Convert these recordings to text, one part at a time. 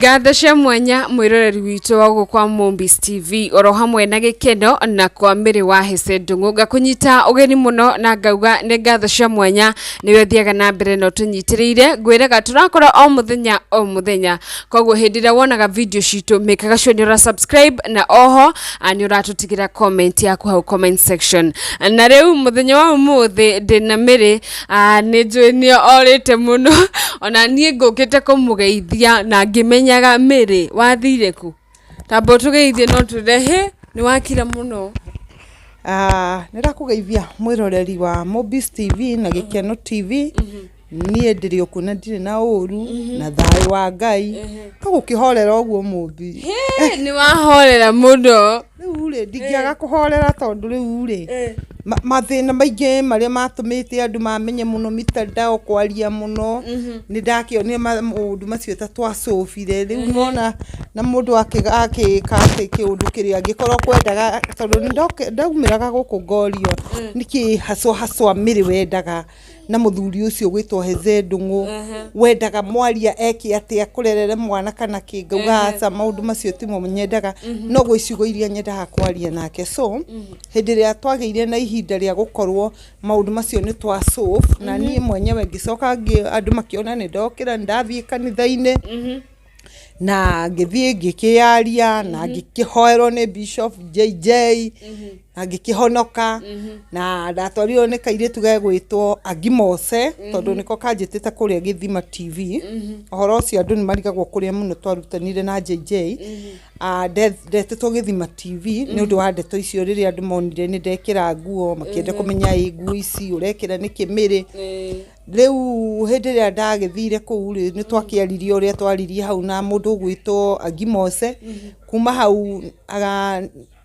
Ngatho cia mwanya mwiroreri witũ wa gũkũ kwa Mombis TV oro hamwe na gĩkeno na kwa Mĩrĩ wa Hece Ndung'u. Ngakũnyita ũgeni mũno na ngauga nĩ ngatho cia mwanya nĩwe ũthiaga na mbere na ũtũnyitĩrĩire. Ngwĩraga tũrakorwo o mũthenya o mũthenya, koguo hĩndĩ ĩrĩa wonaga video citũ mĩkaga sure nĩ ũra subscribe na oho nĩ ũratũtigĩra comment yaku hau comment section. Na rĩu mũthenya wa ũmũthĩ ndĩna Mĩrĩ. Nĩ njũĩ nĩ orĩte mũno ona niĩ ngũkĩte kũmũgeithia na ngĩmenyaga Mary wathire kũ? Tamba ũtũgeithie no twĩre hĩ nĩ wakira mũno. Nĩ ndakũgeithia mwĩroreri wa Mobis TV na Gĩkeno TV. Niĩ ndĩrĩ o kuo na ndirĩ na ũru na thayũ wa Ngai. No gũkĩhorera ũguo Mũmbi. Hĩ nĩ wahorera mũno. Rĩu rĩ, ndingĩaga kũhorera tondũ rĩu rĩ, mathĩna maingĩ marĩa matũmĩte andũ mamenye mũno mitandao kwaria mũno, nĩ ndakĩonire maũndũ macio ta twacũbire, rĩu nĩwona na mũndũ agĩka atĩ kĩũndũ kĩrĩa angĩkorwo kwendaga, tondũ nĩ ndaumĩraga gũkũ ngorio nĩkĩ haswa haswa Mary wendaga. Na mũthuri ũcio ũgwĩtwo Heze Ndung'u wendaga mwaria eke atĩa akũrerere mwana kana kĩ ngauga aca maũndũ macio timo nyendaga no gwĩ ciugo iria nyendaga kwaria nake. So hĩndĩ ĩrĩa twagĩire na ihinda rĩa gũkorwo maũndũ macio nĩ twa solve na niĩ mwenyewe ngĩcoka andũ makĩona nĩ ndokĩra nĩ ndathiĩ kanitha-inĩ na ngĩthiĩ ngĩkĩyaria na ngĩkĩhoerwo nĩ Bishop JJ na ngĩkĩhonoka na ndatwarirwo nĩ kairĩtu gegwĩtwo Agimose tondũ nĩko kanjĩtĩte kũrĩa Gĩthima TV. Ũhoro ũcio andũ nĩ marigagwo kũrĩa mũno twarutanire na JJ. Ndetĩtwo Gĩthima TV nĩ ũndũ wa ndeto icio rĩrĩa andũ monire nĩ ndekĩra nguo makĩenda kũmenya ĩ nguo ici ũrekĩra nĩkĩ Mary. Rĩu hĩndĩ ĩrĩa ndagĩthire kũu rĩ, nĩ twakĩaririe ũrĩa twaririe hau na mũndũ ũgwĩtwo Agimose, kuma hau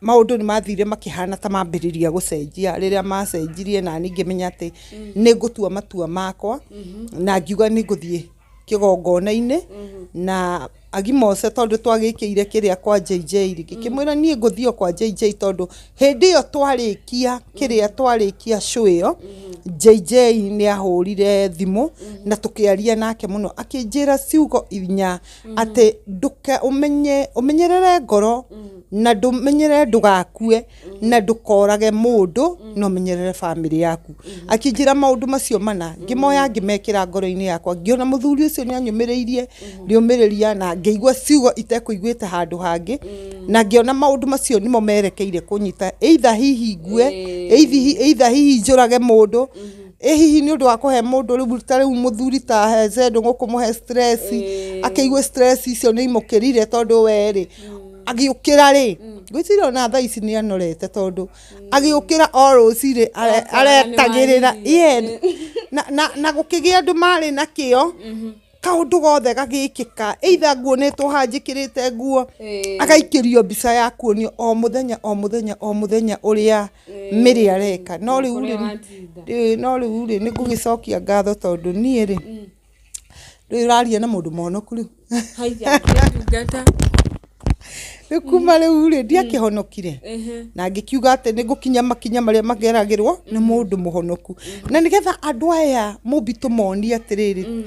maũndũ nĩ mathire makĩhana ta mambĩrĩria gũcenjia, rĩrĩa macenjirie nani ngĩmenya atĩ nĩ ngũtua matua makwa, na ngiuga nĩ ngũthiĩ kĩgongona-inĩ, na Agimose tondũ twagĩkĩire kĩrĩa kwa JJ rĩ, ngĩkĩmwĩra niĩ ngũthiĩ o kwa JJ tondũ hĩndĩ ĩyo twarĩkia kĩrĩa twarĩkia show ĩyo, JJ nĩ ahũrire thimũ na tũkĩaria nake mũno, akĩnjĩra ciugo inya atĩ ndũka ũmenye ũmenyerere ngoro na ndũmenyerere ndũgakue na ndũkorage mũndũ na ũmenyerere bamĩrĩ yaku. Akĩnjĩra maũndũ macio mana, ngĩmoya ngĩmekĩra ngoro-inĩ yakwa, ngĩona mũthuri ũcio nĩ anyũmĩrĩirie rĩũmĩrĩria na ngĩigua ciugo itekũiguĩte handũ hangĩ, na ngĩona maũndũ macio nĩmo merekeire kũnyita, either hihi ngue, either hihi njũrage mũndũ, ĩ hihi nĩ ũndũ wa kũhe mũndũ rĩu ta rĩu mũthuri ta Heze Ndung'u kũmũhe stress, akĩigue stress icio nĩ imũkĩrire tondũ we rĩ, agĩũkĩra rĩ, ngwĩciria ona thaa ici nĩ anorete tondũ agĩũkĩra o rũcinĩ aretagĩrĩra na gũkĩgĩa andũ marĩ na kĩo, kaũndũ gothe gagĩkĩka, either nguonĩtwo haha njĩkĩrĩte nguo, agaikĩrio mbica ya kuonio o mũthenya o mũthenya o mũthenya ũrĩa Mary areka. No rĩu rĩ, no rĩu rĩ, nĩ ngũgĩcokia ngatho tondũ niĩ rĩ, rĩu ũraria na mũndũ mũhonoku rĩu. Rĩu kuma rĩu rĩ, ndiakĩhonokire na ngĩkiuga atĩ nĩ ngũkinya makinya marĩa mageragĩrwo nĩ mũndũ mũhonoku, na nĩgetha andũ aya Mũmbi tũmonie atĩrĩrĩ,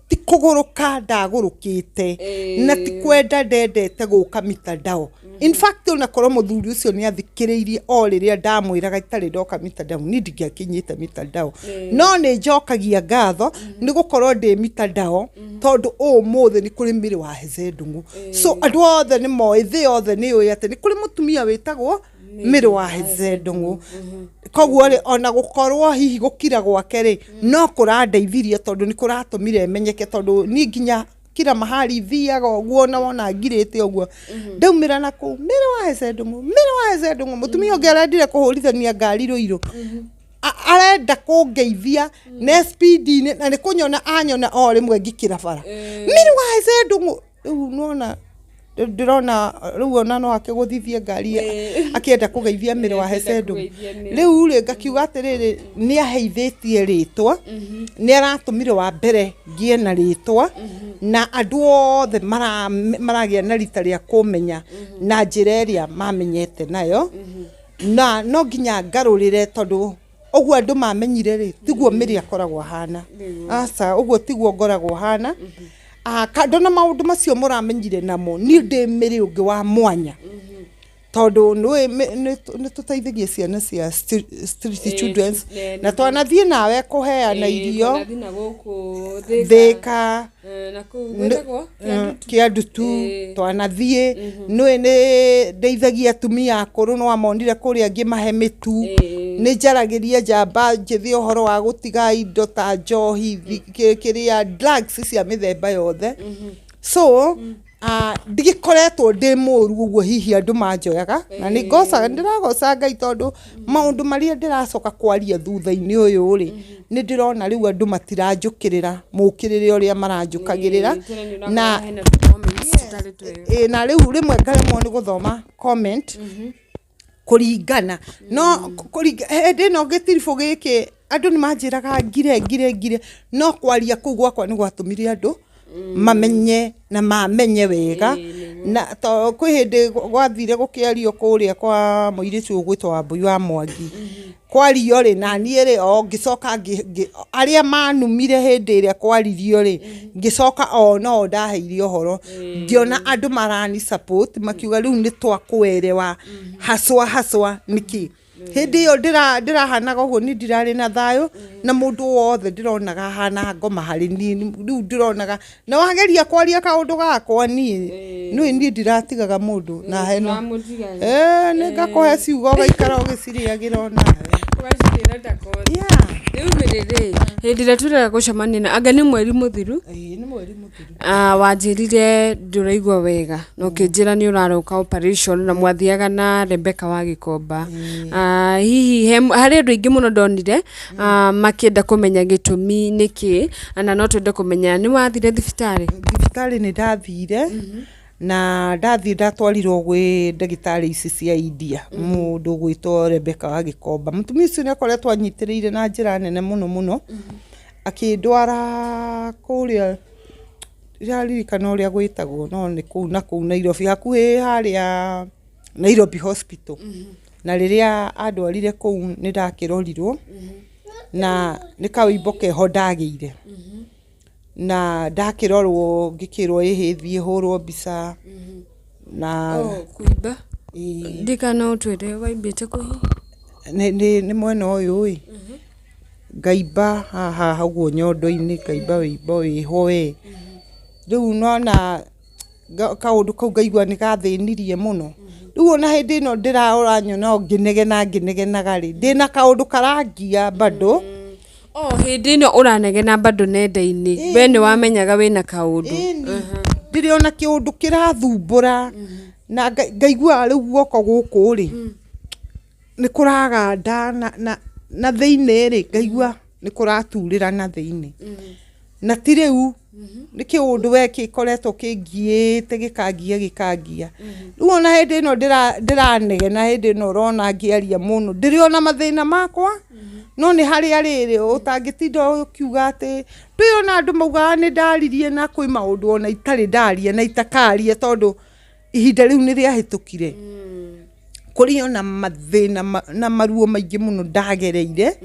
ti kũgũrũka ndagũrũkĩte na ti kwenda ndendete gũka mitandao. In fact ona korwo mũthuri ũcio nĩ athikĩrĩirie o rĩrĩa ndamwĩraga itarĩ ndoka mitandao, niĩ ndingĩakinyĩte mitandao. No nĩ njokagia ngatho nĩ gũkorwo ndĩ mitandao tondũ ũmũthĩ nĩ kũrĩ Mary wa Heze Ndung'u. So andũ othe nĩ moĩ, thĩ yothe nĩ yũĩ atĩ nĩ kũrĩ mũtumia wĩtagwo Mary wa Heze Ndung'u. Koguo rĩ, ona gũkorwo hihi gũkira gwake rĩ, no kũrandeithirie tondũ nĩ kũratũmire menyeke, tondũ niĩ nginya kila mahali thiaga ũguo na wona ngirĩte ũguo ndaumĩra na kũu Mary wa Heze Ndung'u, Mary wa Heze Ndung'u. Mũtumia ũngĩ arendire kũhũrithania ngari Rũirũ, arenda kũngeithia ne speed-inĩ na nĩ kũnyona anyona o rĩmwe ngĩkĩra bara, Mary wa Heze Ndung'u. Rĩu nĩwona ndĩrona rĩu ona no akĩgũthithie ngari akĩenda kũgeithia Mary wa Heze Ndung'u. Rĩu rĩ, ngakiuga atĩrĩrĩ, nĩ aheithĩtie rĩtwa, nĩ aratũmire wa mbere ngĩe na rĩtwa, na andũ othe maragĩa na rita rĩa kũmenya na njĩra ĩrĩa mamenyete nayo, na no nginya ngarũrĩre tondũ ũguo andũ mamenyire rĩ, tiguo Mary akoragwo ahana. Aca, ũguo tiguo ngoragwo hana. Kando na maũndũ macio mũramenyire namo, niĩ ndĩ mĩrĩ ũngĩ wa mwanya, tondũ nĩũĩ nĩ tũteithagia ciana cia street children, na twanathiĩ nawe kũheana irio Twanathiĩ na gũkũ Thĩka. Thĩka. Na kũu gwĩtagwo Kĩandutu. Twanathiĩ, nĩũĩ nĩ ndeithagia atumia akũrũ, no amonire kũrĩa ngĩmahe mĩtu. Nĩ njaragĩria njamba njĩthĩ ũhoro wa gũtiga indo ta njohi, kĩrĩa drugs cia mĩthemba yothe. So ndigĩkoretwo ndĩ mũru ũguo hihi andũ manjoyaga, na nĩ ngocaga, ndĩragoca Ngai, tondũ maũndũ marĩa ndĩracoka kwaria thutha-inĩ ũyũ rĩ, nĩ ndĩrona rĩu andũ matiranjũkĩrĩra mũkĩrĩre ũrĩa maranjũkagĩrĩra. Na hena comments tũtarĩ twega. Ĩ, na rĩu rĩmwe ngaremwo nĩ gũthoma comment kũringana no hĩndĩ ĩno gĩtiribũ gĩkĩ, andũ nĩ manjĩraga ngire ngire ngire, no kwaria kũu gwakwa nĩ gwatũmire andũ mamenye na mamenye wega. Na to kwĩ hĩndĩ gwathire gũkĩario kũrĩa kwa mũirĩtu ũgwĩtwo Wambui wa Mwangi, kwario rĩ, na niĩ rĩ, o ngĩcoka arĩa manumire hĩndĩ ĩrĩa kwaririo rĩ, ngĩcoka o no ndaheire ũhoro, ngĩona andũ marani support, makiuga rĩu nĩ twakwerewa haswa haswa nĩkĩ hĩndĩ ĩyo ndĩrahanaga ũguo. Niĩ ndirarĩ na thayũ na mũndũ wothe, ndĩronaga hana ngoma harĩ niĩ. Rĩu ndĩronaga na wageria kwaria kaũndũ gakwa, niĩ nĩũĩ niĩ ndiratigaga mũndũ na hena Ndũramũtiga. Nĩ ngakũhe ciugo ũgaikara ũgĩcirĩagĩra onawe. Ũgacirĩra ta kothi. Rĩu rĩrĩ, hĩndĩ ĩrĩa tũrega gũcemania na anga nĩ mweri mũthiru. Ĩĩ, nĩ mweri mũthiru. Wanjĩrire ndũraigua wega na ũkĩnjĩra nĩ ũraroka operation na mwathiaga na Rebecca wa Gĩkomba. Hihi harĩ andũ aingĩ mũno ndonire makĩenda kũmenya gĩtũmi nĩkĩ, na no twende kũmenya nĩ wathire thibitarĩ? Thibitarĩ nĩ ndathire, na ndathiĩ ndatwarirwo gwĩ ndagĩtarĩ ici cia India, mũndũ ũgwĩtwo Rebecca wa Gĩkomba. Mũtumia ũcio nĩ akoretwo anyitĩrĩire na njĩra nene mũno mũno, akĩndwara kũrĩa, ndiraririkana ũrĩa gwĩtagwo, no nĩ kũu na kũu Nairobi, hakuhĩ harĩa Nairobi Hospital. Na rĩrĩa andwarire kũu nĩ ndakĩrorirwo na nĩ kawĩimbo keho ndagĩire, na ndakĩrorwo ngĩkĩrwo ĩhĩ thiĩ hũrwo mbica na Oh, kũimba. Ĩĩ. Ndikana ũtwĩre waimbĩte kũ hihi? Nĩ mwena ũyũ ĩ ngaimba haha ũguo nyondo-inĩ, ngaimba wĩimbo wĩho we. Rĩu nona kaũndũ kau ngaigua nĩ gathĩnirie mũno. Rĩu ona hĩndĩ ĩno ũranyona o ngĩnegena ngĩnegenaga rĩ, ndĩna kaũndũ karangia bado. Oh, hĩndĩ ĩno ũranegena bado nenda-inĩ, we nĩ wamenyaga wĩna kaũndũ? Ĩni, ndĩrĩ ona kĩũndũ kĩrathumbũra na ngaigua rĩu guoko gũkũ rĩ nĩ kũraganda na thĩinĩ rĩ, ngaigua nĩ kũraturĩra na thĩinĩ, na ti rĩu, nĩ kĩũndũ we gĩkoretwo kĩngiĩte, gĩkangia gĩkangia. Rĩu ona hĩndĩ ĩno ndĩranegena, hĩndĩ ĩno ũrona ngĩaria mũno, ndĩrĩ ona mathĩna makwa, no nĩ harĩa rĩrĩ ũtangĩtinda ũkiuga atĩ ndũĩ ona andũ maugaga nĩ ndaririe, na kwĩ maũndũ ona itarĩ ndaria na itakaria, tondũ ihinda rĩu nĩ rĩahĩtũkire. Kũrĩ ona mathĩna na maruo maingĩ mũno ndagereire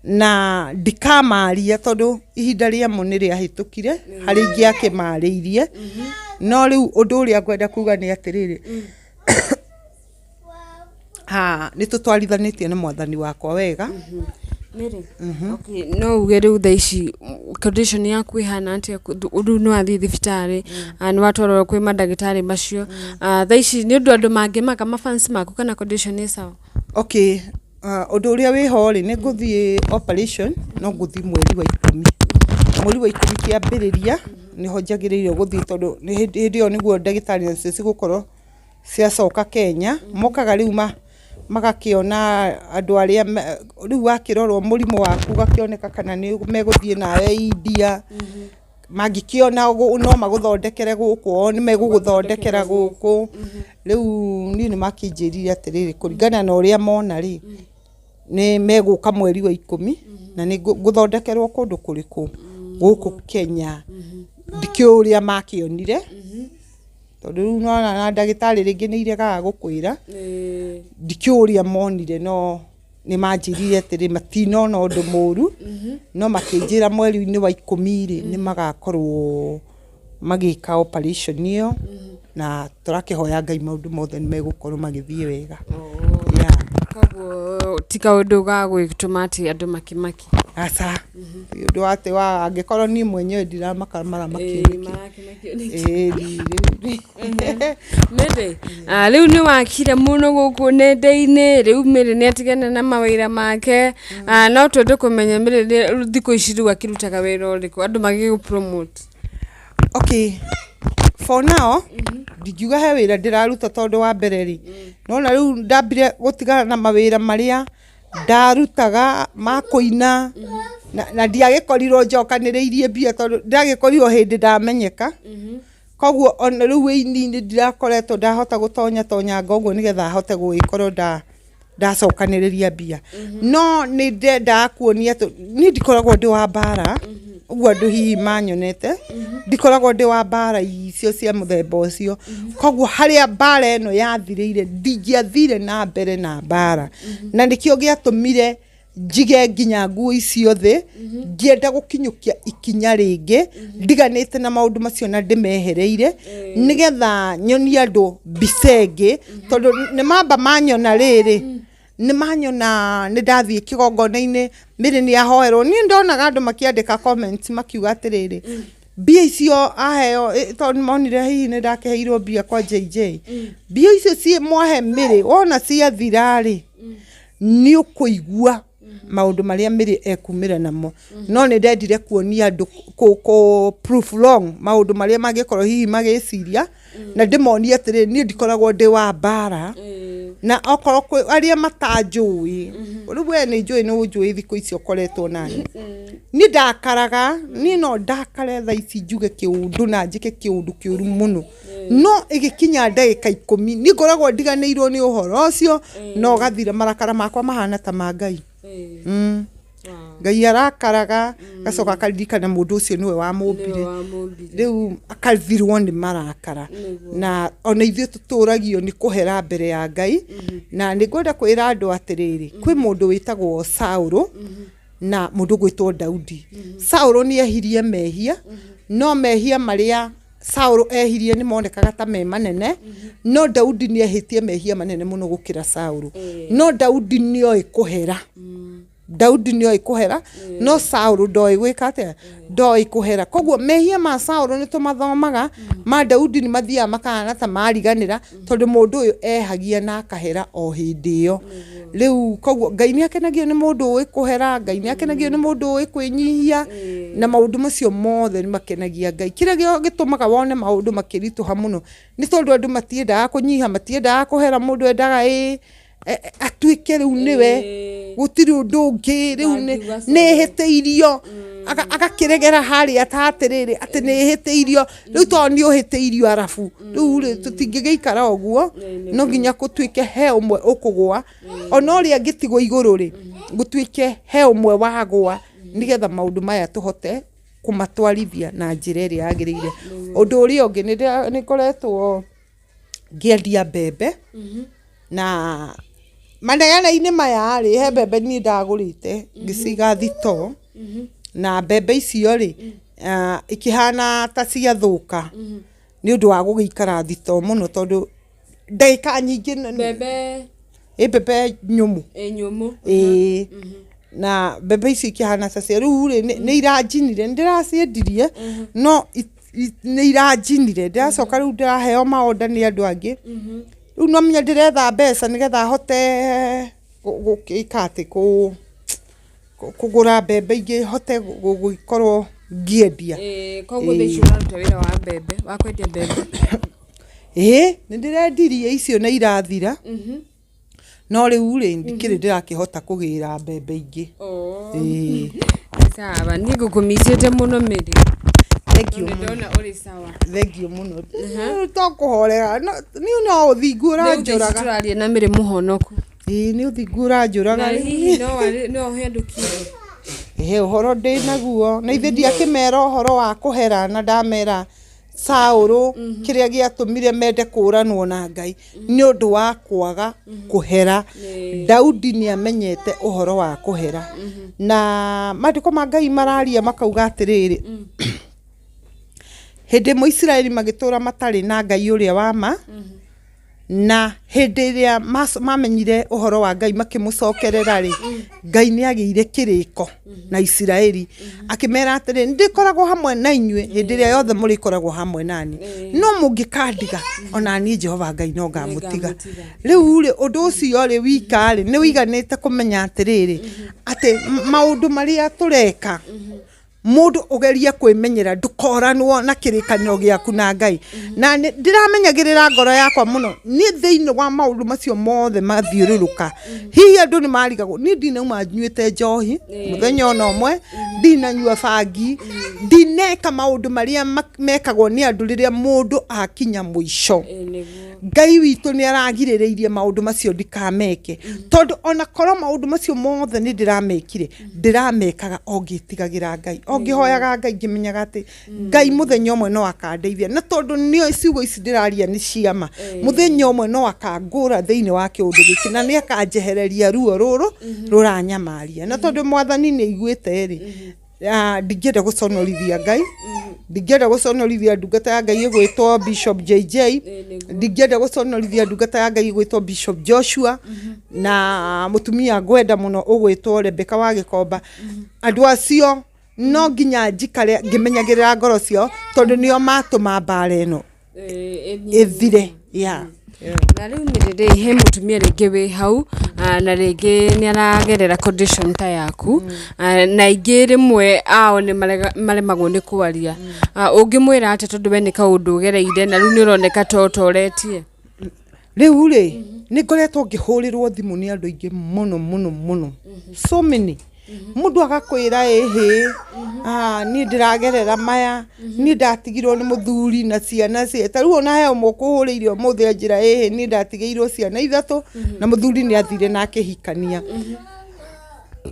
na ndikamaria, tondũ ihinda rĩamo nĩ rĩahĩtũkire harĩ ingĩakĩmarĩirie. No rĩu ũndũ ũrĩa ngwenda kuga nĩ atĩrĩrĩ, ha nĩ tũtwarithanĩtie na mwathani wakwa wega. Mary, okay, no uge rĩu thaa ici condition yaku ĩhana atĩa? Rĩu nĩ wathiĩ thibitarĩ, nĩ watwarwo kwĩ mandagĩtarĩ macio. Thaa ici nĩ ũndũ andũ mangĩmaka mafans maku kana condition nĩ sawa? Okay, ũndũ ũrĩa wĩho rĩ, nĩ ngũthiĩ operation, no ngũthiĩ mweri wa 10, mweri wa 10 kĩambĩrĩria nĩho njagĩrĩirwo gũthiĩ, tondũ nĩ hĩndĩ ĩyo nĩguo ndagĩtarĩ nacio cigũkorwo ciacoka Kenya. Mokaga rĩu magakĩona andũ arĩa rĩu wakĩrorwo mũrimũ waku ũgakĩoneka kana nĩ megũthiĩ nawe India, mangĩkĩona no magũthondekere gũkũ, o nĩ megũgũthondekera gũkũ. Rĩu niĩ nĩ makĩnjĩrire atĩrĩrĩ, kũringana na ũrĩa mona rĩ, nĩ megũka mweri wa 10 na nĩ ngũthondekerwo kũndũ kũrĩkũ gũkũ Kenya. Ndikĩũĩ ũrĩa makĩonire, tondũ rĩu nona na ndagĩtarĩ rĩngĩ nĩ iregaga gũkwĩra. Ndikĩũĩ ũrĩa monire, no nĩ manjĩrire atĩrĩ matinona ũndũ mũru, no makĩnjĩra mweri-inĩ wa 10 rĩ nĩ magakorwo Magĩka operation ĩyo na tũrakĩhoya Ngai maũndũ mothe nĩ megũkorwo magĩthiĩ wega. Yeah. Koguo ti kaũndũ ga gwĩtũma atĩ andũ makĩmaki. Aca, ti ũndũ wa atĩ wa angĩkorwo niĩ mwenyewe ndiramaka maramakio nĩkĩ? Marakĩmakio nĩkĩ? Ĩĩ, rĩu Mĩrĩ, rĩu nĩ wakire mũno gũkũ nenda-inĩ, rĩu Mĩrĩ nĩ atigana na mawĩra make. No twende kũmenya Mĩrĩ thikũ ici rĩu akĩrutaga wĩra ũrĩkũ andũ magĩgũ promote. Okay, for now ndingiuga he wĩra ndĩraruta tondũ wa mbere rĩ, nona rĩu ndambire gũtigana na mawĩra marĩa ndarutaga ma kũina na ndiagĩkorirwo njokanĩrĩirie mbia tondũ ndagĩkorirwo hĩndĩ ndamenyeka. Koguo ona rĩu wĩini-inĩ ndirakoretwo ndahota gũtonya tonyanga ũguo nĩgetha hote gũgĩkorwo ndacokanĩrĩria mbia. No nĩ ndendaga kuonia atĩ niĩ ndikoragwo ndĩ wa mbara, ũguo andũ hihi manyonete, ndikoragwo ndĩ wa mbara icio cia mũthemba ũcio. Koguo harĩa mbara ĩno yathirĩire, ndingĩathire na mbere na mbara. Na nĩkĩo gĩatũmire njige nginya nguo icio thĩ, ngĩenda gũkinyũkia ikinya rĩngĩ, ndiganĩte na maũndũ macio na ndĩmehereire, nĩgetha nyonie andũ mbica ĩngĩ, tondũ nĩ mamba manyona rĩrĩ, nĩ manyona nĩ ndathiĩ kĩgongona-inĩ, Mary nĩ ahoerwo. Niĩ ndonaga andũ makĩandĩka comments makiuga atĩrĩrĩ, mbia icio aheo, tondũ nĩ monire hihi nĩ ndakĩheirwo mbia kwa JJ. Mbia icio ciĩ mwahe Mary, wona ciathira rĩ, nĩ ũkũigua maũndũ marĩa Mary ekumĩra namo. No nĩ ndendire kuonia andũ kũ proof wrong maũndũ marĩa mangĩkorwo hihi magĩciria, na ndĩmonie atĩrĩrĩ, niĩ ndikoragwo ndĩ wa mbara. Na okorwo kwĩ arĩa matanjũĩ, rĩu we nĩ njũĩ nĩ ũnjũĩ thikũ icio ũkoretwo nani. Niĩ ndakaraga, niĩ no ndakare thaa ici njuge kĩũndũ na njĩke kĩũndũ kĩũru mũno. No ĩgĩkinya ndagĩka 10, niĩ ngoragwo ndiganĩirwo nĩ ũhoro ũcio, na ũgathira. Marakara makwa mahana ta ma Ngai. Ngai arakaraga, agacoka akaririkana mũndũ ũcio nĩwe wamũmbire. Rĩu akathirwo nĩ marakara. Na ona ithuĩ tũtũragio nĩ kũhera mbere ya Ngai. Na nĩ ngwenda kwĩra andũ atĩrĩrĩ, kwĩ mũndũ wĩtagwo Saũlũ na mũndũ ũgwĩtwo Daudi. Saũlũ nĩ ehirie mehia, no mehia marĩa Saũlũ ehirie nĩ monekaga ta me manene, no Daudi nĩ ehĩtie mehia manene mũno gũkĩra Saũlũ. No Daudi nĩ oĩ kũhera. Daudi nĩ oĩ kũhera, no Saũlũ ndoĩ gwĩka atĩa? Ndoĩ kũhera. Koguo mehia ma Saũlũ nĩ tũmathomaga, ma Daudi nĩ mathiaga makahana ta mariganĩra, tondũ mũndũ ũyũ ehagia na akahera o hĩndĩ ĩyo. Rĩu koguo Ngai nĩ akenagio nĩ mũndũ ũĩ kũhera, Ngai nĩ akenagio nĩ mũndũ ũĩ kwĩnyihia, na maũndũ macio mothe nĩ makenagia Ngai. Kĩrĩa gĩtũmaga wone maũndũ makĩritũha mũno, nĩ tondũ andũ matiendaga kũnyiha, matiendaga kũhera, mũndũ endaga ĩĩ atuĩke rĩu nĩwe, gũtirĩ ũndũ ũngĩ, rĩu nĩ hĩtĩirio, agakĩregera harĩa ta atĩrĩrĩ, atĩ nĩ hĩtĩirio, rĩu tondũ nĩ ũhĩtĩirio arabu, rĩu rĩ tũtingĩgĩikara ũguo, no nginya gũtuĩke he ũmwe ũkũgũa, ona ũrĩa angĩtigwo igũrũ rĩ, gũtuĩke he ũmwe wagũa, nĩgetha maũndũ maya tũhote kũmatwarithia na njĩra ĩrĩa yagĩrĩire. Ũndũ ũrĩa ũngĩ, nĩ ngoretwo ngĩendia mbembe, na manegene-inĩ maya rĩ, he mbembe niĩ ndagũrĩte ngĩciga thitoo, na mbembe icio rĩ, ikĩhana ta ciathũka nĩ ũndũ wa gũgĩikara thitoo mũno tondũ ndagĩka nyingĩ Mbembe ĩ mbembe nyũmũ. Ĩ nyũmũ. Ĩĩ. Na mbembe icio ikĩhana ta cia rĩu rĩ, nĩ iranjinire, nĩ ndĩraciendirie, no nĩ iranjinire. Ndĩracoka rĩu ndĩraheo maonda nĩ andũ angĩ. Rĩu no menya ndĩretha mbeca nĩgetha hote gũgĩka atĩ kũgũra mbembe ingĩ hote gũgĩkorwo ngĩendia. Koguo thaa ici ũraruta wĩra wa mbembe, wa kwendia mbembe? Ĩĩ, nĩ ndĩrendirie icio na irathira. No rĩu rĩ, ndikĩrĩ ndĩrakĩhota kũgĩra mbembe ingĩ. Ĩĩ. Sawa, niĩ ngũkũmicĩte mũno Mary. Thank you Nĩ mũno. ndona ũrĩ sawa. Thank you mũno. To kũhorera, niĩ no ũthingu Rĩu thaa ici ũranjũraga. tũraria na Mary mũhonoku. Ĩĩ, nĩ ũthingu ũranjũraga. Na hihi no ũhe andũ kiugo? Ĩhĩ, ũhoro ndĩ naguo. Na ithe ndiakĩmera ũhoro wa kũhera na ndamera Saũlũ kĩrĩa gĩatũmire mende kũranwo na Ngai nĩ ũndũ wa kwaga kũhera. Daudi nĩ amenyete ũhoro wa kũhera. Na maandĩko ma Ngai mararia makauga atĩrĩrĩ, Hĩndĩ ĩmwe Isiraeli magĩtũra matarĩ na Ngai ũrĩa wa ma, na hĩndĩ ĩrĩa mamenyire ũhoro wa Ngai makĩmũcokerera rĩ, Ngai nĩ agĩire kĩrĩko na Isiraeli, akĩmera atĩrĩ, nĩ ndĩkoragwo hamwe na inyuĩ hĩndĩ ĩrĩa yothe mũrĩkoragwo hamwe nani, no mũngĩkandiga ona niĩ Jehova Ngai no ngamũtiga. Rĩu rĩ, ũndũ ũcio rĩ wika rĩ, nĩ ũiganĩte kũmenya atĩrĩrĩ, atĩ maũndũ marĩa tũreka, Mũndũ ũgerie kwĩmenyera ndũkoranwo na kĩrĩkanĩro gĩaku na Ngai. Na nĩ ndĩramenyagĩrĩra ngoro yakwa mũno niĩ thĩinĩ wa maũndũ macio mothe mathiũrũrũka. Hihi andũ nĩ marigagwo niĩ ndinauma nyuĩte njohi mũthenya ona ũmwe, ndinanyua bangi, ndineka maũndũ marĩa mekagwo nĩ andũ rĩrĩa mũndũ akinya mũico. Ngai witũ nĩ aragirĩrĩirie maũndũ macio ndikameke, tondũ ona korwo maũndũ macio mothe nĩ ndĩramekire, ndĩramekaga o ngĩtigagĩra Ngai, o ngĩhoyaga Ngai ngĩmenyaga atĩ Ngai mũthenya ũmwe no akandeithia, na tondũ nĩoĩ ciugo ici ndĩraria nĩ ciama, mũthenya ũmwe no akangũra thĩinĩ wa kĩũndũ gĩkĩ na nĩ akanjehereria ruo rũrũ rũranyamaria, na tondũ Mwathani nĩ aiguĩte rĩ, ndingĩenda gũconorithia Ngai, ndingĩenda gũconorithia ndungata ya Ngai ĩgwĩtwo Bishop JJ, ndingĩenda gũconorithia ndungata ya Ngai ĩgwĩtwo Bishop Joshua, na mũtumia ngwenda mũno ũgwĩtwo Rebecca wa Gĩkomba. Andũ acio no nginya njikare ngĩmenyagĩrĩra ngoro ciao tondũ nĩo matũma mbara ĩno ĩthire, yeah. Na rĩu rĩ, he mũtumia rĩngĩ wĩ hau na rĩngĩ nĩ aragerera condition ta yaku, na aingĩ rĩmwe ao nĩ maremagwo nĩ kwaria. Ũngĩmwĩra atĩa tondũ we nĩ kaũndũ ũgereire na rĩu nĩ ũroneka ta ũtoretie? Rĩu rĩ, nĩ ngoretwo ngĩhũrĩrwo thimũ nĩ andũ aingĩ mũno mũno mũno, so many. Mũndũ agakwĩra ĩhĩ, niĩ ndĩragerera maya, niĩ ndatigirwo nĩ mũthuri na ciana, ta rĩu ona he ũmwe ũkũhũrĩire ũmũthĩ anjĩra ĩhĩ niĩ ndatigĩirwo ciana ithatũ na mũthuri nĩ athire na akĩhikania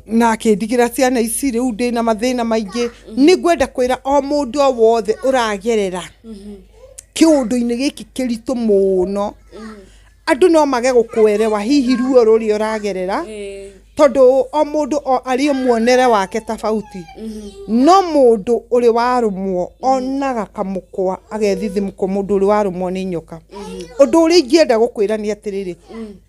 na akĩndigĩra ciana ici, rĩu ndĩna mathĩna maingĩ. Nĩ ngwenda kwĩra o mũndũ o wothe ũragerera kĩũndũ-inĩ gĩkĩ kĩritũ mũno, andũ no mage gũkũerewa hihi ruo rũrĩa ũragerera, tondũ o mũndũ o arĩ muonere wake tofauti. No mũndũ ũrĩ warũmwo onaga kamũkwa agethithimũka, mũndũ ũrĩ warũmwo nĩ nyoka. Ũndũ ũrĩa ingĩenda gũkwĩra nĩ atĩrĩrĩ,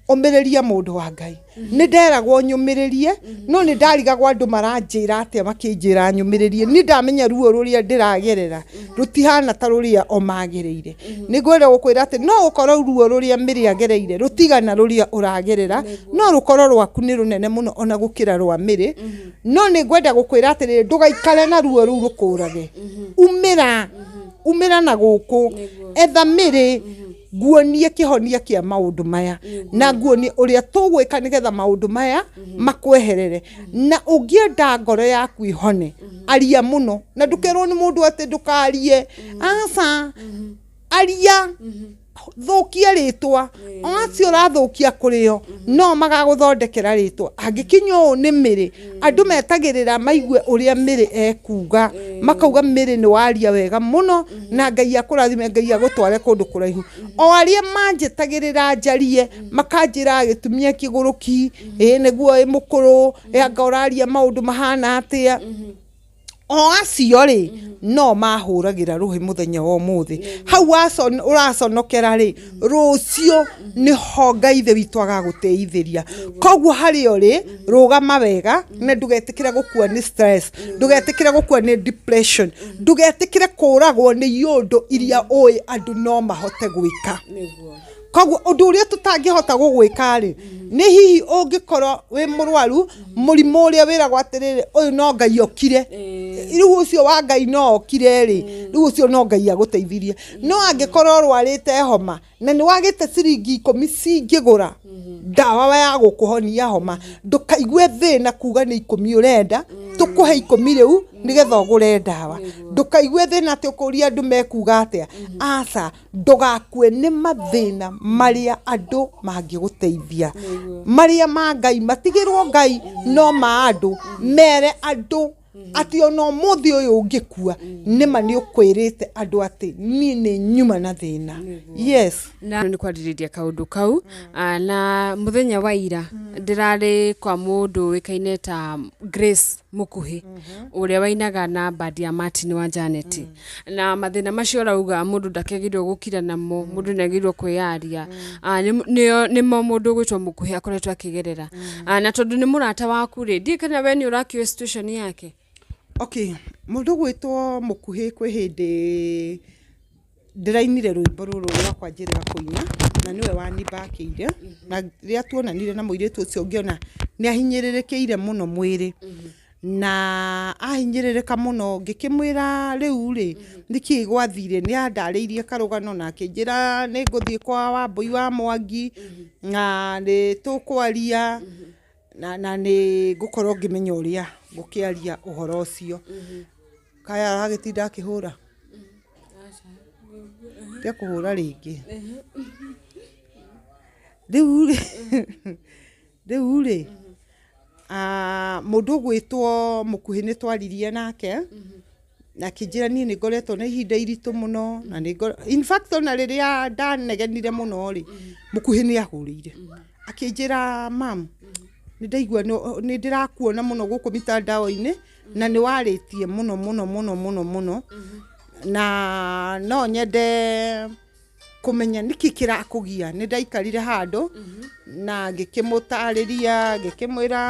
ũmĩrĩria mũndũ wa Ngai. Nĩ nderagwo nyũmĩrĩrie, no nĩ ndarigagwo andũ maranjĩra atĩa makĩnjĩra nyũmĩrĩrie. Niĩ ndamenya ruo rũrĩa ndĩragerera rũtihana ta rũrĩa o magereire. Nĩ ngwenda gũkwĩra atĩ no gũkorwo ruo rũrĩa Mary agereire rũtigana rũrĩa ũragerera, no rũkorwo rwaku nĩ rũnene mũno ona gũkĩra rwa Mary. No nĩ ngwenda gũkwĩra atĩrĩrĩ, ndũgaikare na ruo rũu rũkũrage. Umĩra, umĩra na gũkũ, etha Mary, nguonie kĩhonia kĩa maũndũ maya na nguonie ũrĩa tũgwĩka nĩgetha maũndũ maya makweherere. Na ũngĩenda ngoro yaku ĩhone, aria mũno na ndũkerwo nĩ mũndũ atĩ ndũkarie. Aca, aria, thũkia rĩtwa. O acio ũrathũkia kũrĩ o no magagũthondekera rĩtwa. Angĩkinya ũũ nĩ Mary, andũ metagĩrĩra maigue ũrĩa Mary ekuga, makauga Mary nĩ waria wega mũno na Ngai akũrathime, Ngai agũtware kũndũ kũraihu. O arĩa manjĩtagĩrĩra njarie, makanjĩra gĩtumia kĩgũrũki, ĩĩ nĩguo ĩ mũkũrũ, ĩ anga ũraria maũndũ mahana atĩa. O acio rĩ, no mahũragĩra rũhĩ mũthenya wa ũmũthĩ. Hau ũraconokera rĩ, rũciũ nĩho Ngai ithe witũ agagũteithĩria. Koguo harĩa ũrĩ, rũgama wega na ndũgetĩkĩre gũkua nĩ stress, ndũgetĩkĩre gũkua nĩ depression, ndũgetĩkĩre kũragwo nĩ iũndũ iria ũĩ andũ no mahote gwĩka. Koguo ũndũ ũrĩa tũtangĩhota gũgwĩka rĩ, nĩ hihi ũngĩkorwo wĩ mũrwaru mũrimũ ũrĩa wĩragwo atĩrĩrĩ, ũyũ no Ngai okire, rĩu ũcio wa Ngai no okire rĩ, rĩu ũcio no Ngai agũteithirie. No angĩkorwo ũrwarĩte homa na nĩ wagĩte ciringi ikũmi cingĩgũra ndawa ya gũkũhonia homa, ndũkaigue thĩna kuga nĩ ikũmi ũrenda, tũkũhe ikũmi rĩu nĩgetha ũgũre ndawa. Ndũkaigue thĩna atĩ ũkũria andũ mekuga atĩa, aca. Ndũgakue nĩ mathĩna marĩa andũ mangĩgũteithia. Marĩa ma Ngai matigĩrwo Ngai, no ma andũ mere andũ. Atĩ ona ũmũthĩ ũyũ ũngĩkua nĩma nĩ ũkwĩrĩte andũ atĩ niĩ nĩ nyuma na thĩna. Yes. Na nĩ kwarĩrĩria kaũndũ kau. Na mũthenya wa ira ndĩrarĩ kwa mũndũ ũĩkaine ta Grace Mũkuhĩ, ũrĩa wainaga na bandi ya Martin wa Janet, na mathĩna macio ũrauga mũndũ ndakĩagĩrĩirwo gũkira namo, mũndũ nĩ agĩrĩirwo kwĩyaria. Nĩmo mũndũ ũgwĩtwo Mũkuhĩ akoretwo akĩgerera. Na tondũ nĩ mũrata waku rĩ, ndiũĩ kana we nĩ ũrakĩũĩ situation yake. Okay, mũndũ ũgwĩtwo Mũkuhĩ, kwĩ hĩndĩ ndĩrainire rwĩmbo rũrũ rwakwa njĩrĩga kũina, na nĩwe wanibakĩire. Na rĩrĩa tuonanire na mũirĩtu ũcio, ngĩona nĩ ahinyĩrĩrĩkĩire mũno mwĩrĩ, na ahinyĩrĩrĩka mũno, ngĩkĩmwĩra rĩu rĩ, nĩkĩ gwathire. Nĩ andarĩirie karũgano na akĩnjĩra nĩ ngũthiĩ kwa Wambũi wa Mwangi na nĩ tũkwaria na nĩ ngũkorwo ngĩmenya ũrĩa ngũkĩaria ũhoro ũcio. Kaya aragĩtinda akĩhũra tia kũhũra rĩngĩ. Rĩu rĩ, mũndũ ũgwĩtwo Mũkuhĩ nĩ twaririe nake na akĩnjĩra niĩ nĩ ngoretwo na ihinda iritũ mũno, na nĩ in fact ona rĩrĩa ndanegenire mũno rĩ, Mũkuhĩ nĩ ahũrĩire akĩnjĩra, "Mam, nĩ ndaigua nĩ ndĩrakuona mũno gũkũ mitandao-inĩ na nĩ warĩtie mũno mũno mũno mũno mũno, na no nyende kũmenya nĩkĩ kĩrakũgia." Nĩ ndaikarire handũ na ngĩkĩmũtarĩria, ngĩkĩmwĩra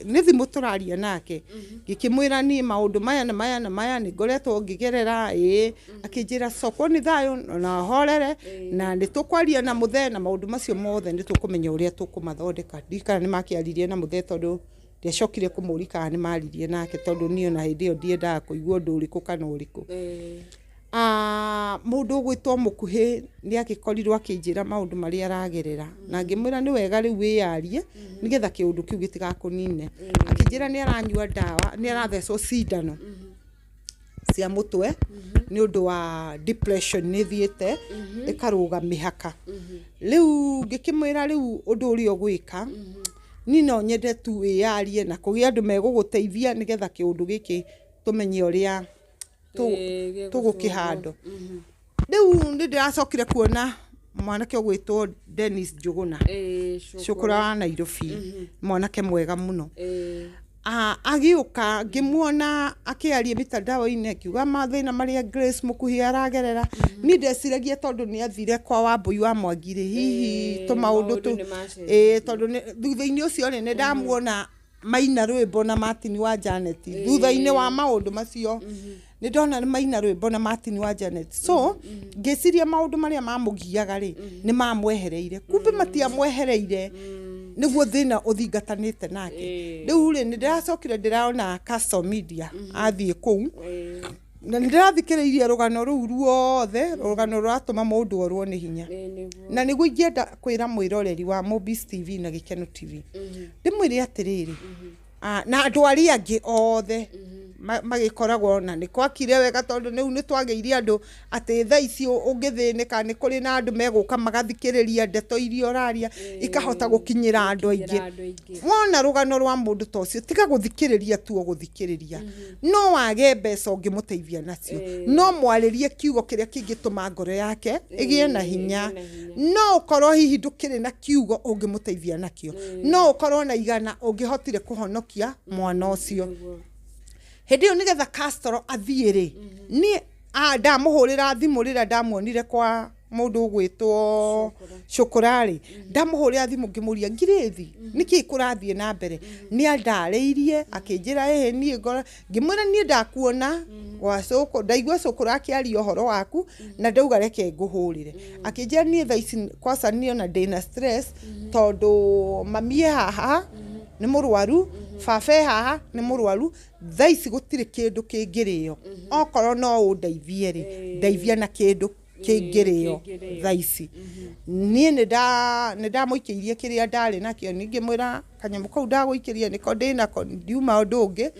nĩ thimũ tũraria nake, ngĩkĩmwĩra niĩ maũndũ maya na maya na maya nĩ ngoretwo ngĩgerera. Ĩĩ, akĩnjĩra cokwo nĩ thayũ na horere, na nĩ tũkwaria na mũthee, na maũndũ macio mothe nĩ tũkũmenya ũrĩa tũkũmathondeka. Ndiũĩ kana nĩ makĩaririe na mũthee, tondũ ndiacokire kũmũria kana nĩ maririe nake, tondũ niĩ ona hĩndĩ ĩyo ndiendaga kũigua ũndũ ũrĩkũ kana ũrĩkũ. Mũndũ ũgwĩtwo Mũkuhĩ nĩ agĩkorirwo akĩnjĩra maũndũ marĩa aragerera, na ngĩmwĩra nĩ wega rĩu wĩyarie nĩgetha kĩũndũ kĩu gĩtigakũnine. Akĩnjĩra nĩ aranyua ndawa, nĩ arathecwo cindano cia mũtwe nĩ ũndũ wa depression, nĩ thiĩte ĩkarũga mĩhaka. Rĩu ngĩkĩmwĩra rĩu ũndũ ũrĩa ũgwĩka, niĩ no nyende tu wĩyarie na kũgĩe andũ megũgũteithia nĩgetha kĩũndũ gĩkĩ tũmenye ũrĩa tũgũkĩhandwo. Rĩu nĩ ndĩracokire kuona mwanake ũgwĩtwo Dennis Njũgũna, Cũkũra wa Nairobi, mwanake mwega mũno. Agĩũka ngĩmuona akĩaria mitandao-inĩ akiuga mathĩna marĩa Grace Mũkuhĩ aragerera. Niĩ ndeciragia tondũ nĩ athire kwa Wambũi wa Mwangi rĩ, hihi tũmaũndũ tu maũndũ nĩ macenjirie. Ĩĩ, tondũ thutha-inĩ ũcio rĩ, nĩ ndamuona maina rwĩmbo na Martin wa Janet. Thutha-inĩ wa maũndũ macio nĩ ndona nĩ maina rwĩmbo na Martin wa Janet, so ngĩciria maũndũ marĩa mamũgiaga rĩ, nĩ mamwehereire. Kumbe matiamwehereire, nĩguo thĩna ũthingatanĩte nake. Rĩu rĩ, nĩ ndĩracokire ndĩrona Castle Media athiĩ kũu, na nĩ ndĩrathikĩrĩirie rũgano rũu ruothe, rũgano rũratũma mũndũ orwo nĩ hinya. Na nĩguo ingĩenda kwĩra mwĩroreri wa Mobis TV na Gĩkeno TV, ndĩmwĩre atĩrĩrĩ, na andũ arĩa angĩ othe magĩkoragwo na nĩ kwakire wega, tondũ rĩu nĩ twagĩire andũ atĩ thaa ici ũngĩthĩnĩka nĩ kũrĩ na andũ megũka magathikĩrĩria ndeto iria ũraria, ikahota gũkinyĩra andũ aingĩ. Gũkinyĩra andũ aingĩ. Wona rũgano rwa mũndũ ta ũcio, tiga gũthikĩrĩria tu o gũthikĩrĩria. No wage mbeca ũngĩmũteithia nacio, no mwarĩrie kiugo kĩrĩa kĩngĩtũma ngoro yake ĩgĩe na hinya. Ĩgĩe na hinya. No ũkorwo hihi ndũkĩrĩ na kiugo ũngĩmũteithia nakĩo, no ũkorwo na 100 ũngĩhotire kũhonokia mwana ũcio. Hĩndĩ ĩyo nĩgetha Castro athiĩ rĩ, niĩ ndamũhũrĩra thimũ rĩrĩa ndamuonire kwa mũndũ ũgwĩtwo Cũkũra rĩ, ndamũhũrĩra thimũ ngĩmũria, "Ngirĩthi, nĩkĩ kũrathiĩ na mbere?" Nĩ andarĩirie akĩnjĩra, "Ĩhĩ, niĩ ngora." Ngĩmwĩra, "Niĩ ndakuona gwa Cũkũ, ndaigua Cũkũra akĩaria ũhoro waku na ndauga reke ngũhũrĩre." Akĩnjĩra, "Niĩ thaa ici kwaca niĩ ona ndĩna stress, tondũ mami e haha nĩ mũrwaru, baba e haha nĩ mũrwaru, thaa ici gũtirĩ kĩndũ kĩngĩrĩo. Okorwo no ũndeithie rĩ, ndeithia na kĩndũ kĩngĩrĩo Kĩngĩrĩo. thaa ici." Niĩ nĩ ndamũikĩirie kĩrĩa ndarĩ nakĩo, ningĩmwĩra kanyamũ kau ndagũikĩria nĩko ndĩnako, ndiuma ũndũ ũngĩ,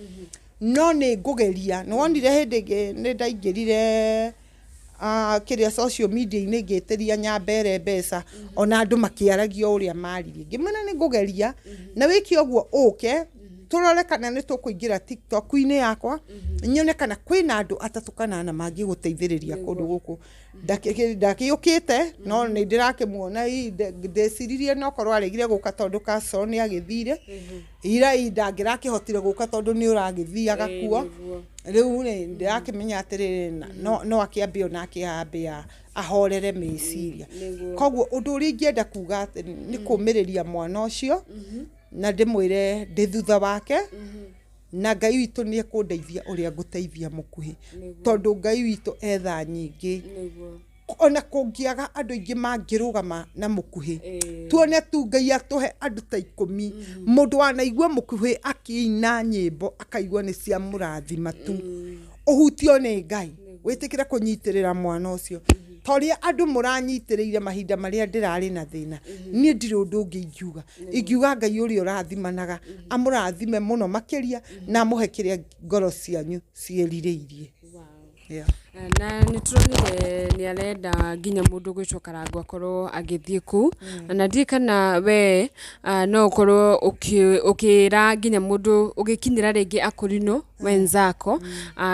no nĩ ngũgeria. Nĩ wonire hĩndĩ ĩngĩ nĩ ndaingĩrire kĩrĩa social media-inĩ ngĩtĩria nyambere mbeca, ona andũ makĩaragia o ũrĩa maririe. Ngĩmwĩra nĩ ngũgeria na wĩke ũguo ũke. Tũrore kana nĩ tũkũingĩra TikTok-inĩ yakwa, nyone kana kwĩna andũ 3 kana 4 mangĩgũteithĩrĩria kũndũ gũkũ. Ndakĩũkĩte no nĩ ndĩrakĩmuona, hihi ndeciririe no korwo aregire gũka tondũ Castro nĩ agĩthire, ira ndangĩrakĩhotire gũka tondũ nĩ ũragĩthiaga kuo. Rĩu rĩ ndĩrakĩmenya atĩrĩrĩ, no akĩambe onake ambe ahorere meciria. Koguo ũndũ ũrĩa ingĩenda kuga atĩ nĩ kũmĩrĩria mwana ũcio, na ndĩmwĩre ndĩ thutha wake, na Ngai witũ nĩ ekũndeithia ũrĩa ngũteithia mũkuhĩ, tondũ Ngai witũ etha nyingĩ. Ona kũngĩaga andũ aingĩ mangĩrũgama na mũkuhĩ, tuone tu Ngai atũhe andũ ta 10, mũndũ wanaigua mũkuhĩ akĩina nyĩmbo akaigua nĩ cia mũrathima tu, ũhutio nĩ Ngai, wĩtĩkĩre kũnyitĩrĩra mwana ũcio. Ta ũrĩa andũ mũranyitĩrĩire mahinda marĩa ndĩrarĩ na thĩna, niĩ ndirĩ ũndũ ũngĩ ingiuga. Ingiuga Ngai ũrĩa ũrathimanaga amũrathime mũno makĩria, na amũhe kĩrĩa ngoro cianyu ciĩrirĩirie. Na nĩ tũronire nĩ arenda nginya mũndũ gwĩtwo Karangũ akorwo agĩthiĩ kũu, na ndiũĩ kana we no ũkorwo ũkĩra nginya mũndũ ũgĩkinyĩra rĩngĩ akũrinũ wenzako,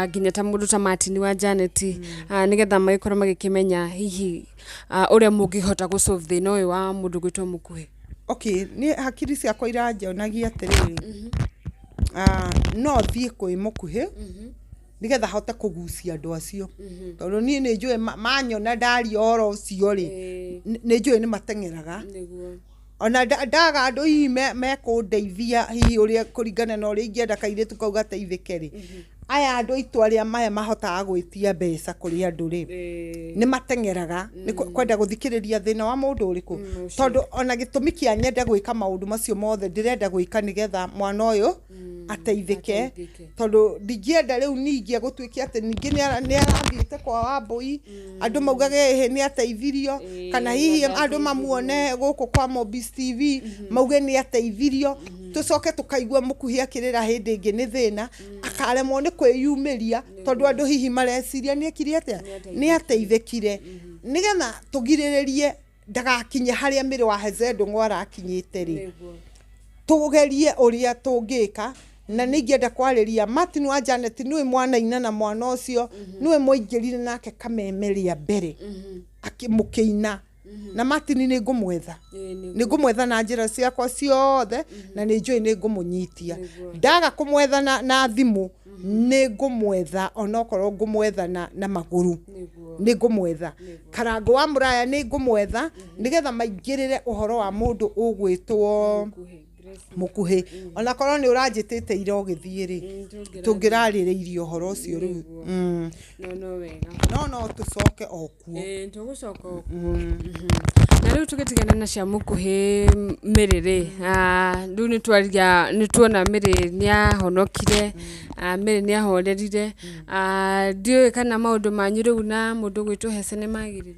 nginya ta mũndũ ta Martin wa Janet, nĩgetha magĩkorwo magĩkĩmenya hihi ũrĩa mũngĩhota gũ solve thĩna ũyũ wa mũndũ gwĩtwo mũkuhĩ. Okay, niĩ hakiri ciakwa iranjonagia atĩrĩrĩ, no thiĩ kwĩ mũkuhĩ nĩgetha hote kũgucia andũ acio, tondũ niĩ nĩ njũĩ manyona ndaria ũhoro ũcio rĩ, nĩ njũĩ nĩ mateng'eraga. Ona ndaga andũ hihi mekũndeithia hihi ũrĩa kũringana na ũrĩa ingĩenda kairĩtu kau gateithĩke rĩ, aya andũ aitũ arĩa maya mahotaga gwĩtia mbeca kũrĩ andũ rĩ, nĩ mateng'eraga nĩ kwenda gũthikĩrĩria thĩna wa mũndũ ũrĩkũ, tondũ ona gĩtũmi kĩa nyende gwĩka maũndũ macio mothe ndĩrenda gwĩka nĩgetha mwana ũyũ ateithĩke, tondũ ndingĩenda rĩu ningĩ gũtuĩke atĩ ningĩ nĩ arathiĩte kwa Wambũi, andũ maugage ĩhĩ nĩ ateithirio, kana hihi andũ mamuone gũkũ kwa Mobis TV mauge nĩ ateithirio, tũcoke tũkaigua mũkuhĩ akĩrĩra hĩndĩ ĩngĩ nĩ thĩna, akaremwo nĩ kwĩyumĩria tondũ andũ hihi mareciria nĩ ekire atĩa, nĩ ateithĩkire. Nĩgetha tũgirĩrĩrie ndagakinye harĩa mĩrĩ wa Heze Ndung'u arakinyĩte rĩ, tũgerie ũrĩa tũngĩka. Na nĩ ingĩenda kwarĩria Martin wa Janet, nĩwe mwanaina na mwana ũcio, nĩwe mwaingĩrire nake kameme rĩa mbere akĩmũkĩina, na Martin nĩ ngũmwetha, nĩ ngũmwetha na njĩra ciakwa ciothe, na nĩ njũĩ nĩ ngũmũnyitia. Ndaga kũmwetha na thimũ, nĩ ngũmwetha onokorwo ngũmwetha na magũrũ, nĩ ngũmwetha. Karangũ wa Mũraya nĩ ngũmwetha nĩgetha maingĩrĩre ũhoro wa mũndũ ũgwĩtwo mũkuhĩ. Onakorwo nĩ ũranjĩtĩte ira ũgĩthiĩ rĩ, tũngĩrarĩrĩirie ũhoro ũcio rĩu. No wega. No tũcoke o kuo. Tũgũcoka o kuo. Na rĩu tũgĩtigana na cia mũkuhĩ Mĩrĩ rĩ, rĩu nĩ twaria, nĩ tuona Mĩrĩ nĩ ahonokire, Mĩrĩ nĩ ahorerire. Ndiũĩ kana maũndũ manyu rĩu na mũndũ ũgwĩtwo Hece nĩ magĩrĩru.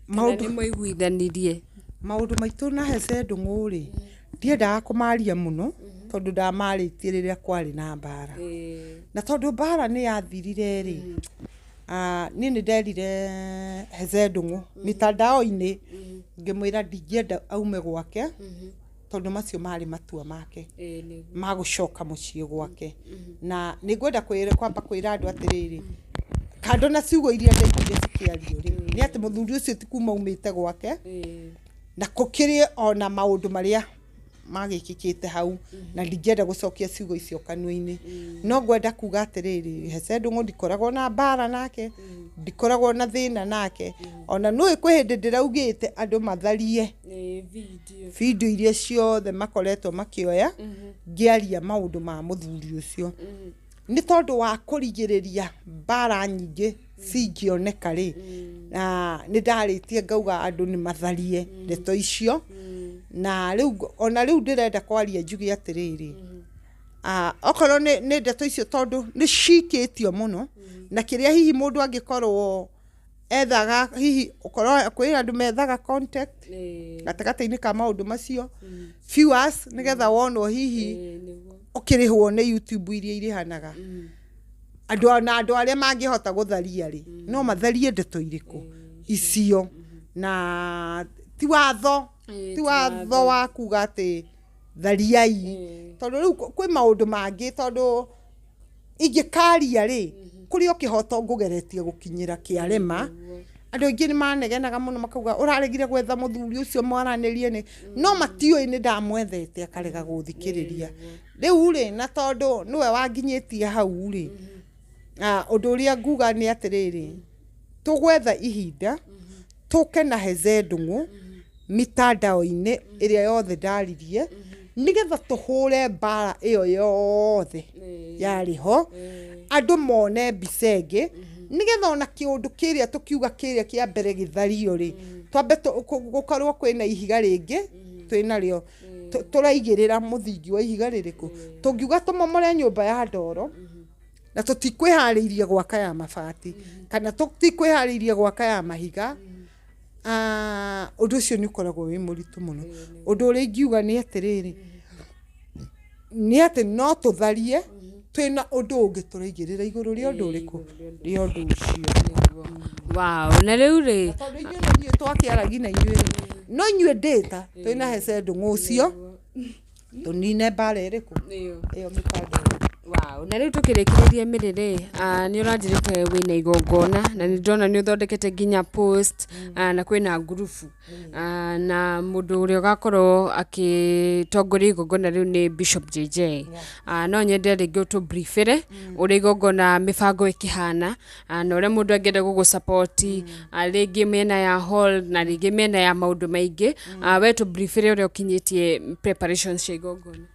Maũndũ nĩ mwaiguithanirie. Maũndũ maitũ na Hece Ndung'u rĩ, ndiendaga kũmaria mũno tondũ ndamarĩtie rĩrĩa kwarĩ na mbara. Na tondũ mbara nĩ yathirire rĩ, niĩ nĩ nderire Hece Ndung'u mitandao-inĩ, ngĩmwĩra ndingĩenda aume gwake tondũ macio marĩ matua make ma gũcoka mũciĩ gwake. Na nĩ ngwenda kwamba kwĩra andũ atĩrĩrĩ, kando na ciugo iria ndaiguire cikĩario rĩ, nĩ atĩ mũthuri ũcio ti kuma aumĩte gwake, na gũkĩrĩ ona maũndũ marĩa magĩkĩkĩte hau, na ndingĩenda gũcokia ciugo icio kanua-inĩ. No ngwenda kuga atĩrĩrĩ, Hece Ndung'u ndikoragwo na mbara nake, ndikoragwo na thĩna nake. Ona nĩũĩ kwĩ hĩndĩ ndĩraugĩte andũ matharie video iria ciothe makoretwo makĩoya ngĩaria maũndũ ma mũthuri ũcio, nĩ tondũ wa kũrigĩrĩria mbara nyingĩ cingĩoneka rĩ, na nĩ ndarĩtie ngauga andũ nĩ matharie ndeto icio. Na rĩu ona rĩu ndĩrenda kwaria njuge atĩrĩrĩ, okorwo nĩ ndeto icio tondũ nĩ cikĩtio mũno, na kĩrĩa hihi mũndũ angĩkorwo ethaga, hihi ũkorwo kwĩ andũ methaga contact gatagatĩ-inĩ ka maũndũ macio, viewers, nĩgetha wonwo hihi ũkĩrĩhwo nĩ YouTube iria irĩhanaga. Andũ na andũ arĩa mangĩhota gũtharia rĩ, no matharie ndeto irĩkũ icio. Na ti watho, ti watho wa kuga atĩ Thariai, tondũ rĩu kwĩ maũndũ mangĩ, tondũ ingĩkaria rĩ, kũrĩ o kĩhoto ngũgeretie gũkinyĩra kĩarema. Andũ aingĩ nĩ manegenaga mũno, makauga ũraregire gwetha mũthuri ũcio mwaranĩrie nĩ no matiũĩ nĩ ndamwethete, akarega gũthikĩrĩria. Rĩu rĩ, na tondũ nĩwe wanginyĩtie hau rĩ, ũndũ ũrĩa nguga nĩ atĩrĩrĩ, tũgwetha ihinda tũke na Heze Ndung'u mitandao-inĩ ĩrĩa yothe ndaririe, nĩgetha tũhũre mbara ĩyo yothe yarĩ ho, andũ mone mbica ĩngĩ, nĩgetha ona kĩũndũ kĩrĩa tũkiuga kĩrĩa kĩa mbere gĩthario rĩ, twambe gũkorwo kwĩna ihiga rĩngĩ twĩnarĩo tũraigĩrĩra mũthingi wa ihiga rĩrĩkũ. Tũngiuga tũmomore nyũmba ya ndoro na tũtikwĩharĩirie gwaka ya mabati, kana tũtikwĩharĩirie gwaka ya mahiga, ũndũ ũcio nĩ ũkoragwo wĩ mũritũ mũno. Ũndũ ũrĩa ingiuga nĩ atĩrĩrĩ, nĩ atĩ no tũtharie twĩna ũndũ ũngĩ tũraigĩrĩra igũrũ rĩa ũndũ ũrĩkũ, rĩa ũndũ ũcio. Wow, na rĩu rĩ, tondũ inyuĩ nĩ inyuĩ twakĩaragi na inyuĩ rĩ, no inyuĩ ndĩta twĩna Hece Ndung'u ũcio, tũnine mbara ĩrĩkũ ĩyo mĩtandao. Wow, na rĩu tũkĩrĩkĩrĩria mĩrĩ rĩ, nĩ ũranjĩrĩte wĩna igongona, na nĩ ndĩrona nĩ ũthondekete nginya post, na kwĩna ngurubu, na mũndũ ũrĩa ũgakorwo agĩtongoria igongona rĩu nĩ Bishop JJ. No nyende rĩngĩ ũtũbriefĩre ũrĩa igongona mĩbango ĩkĩhana, na ũrĩa mũndũ angĩenda gũgũ-support, rĩngĩ mĩena ya hall na rĩngĩ mĩena ya maũndũ maingĩ. We tũbriefĩre ũrĩa ũkinyĩtie preparations cia igongona.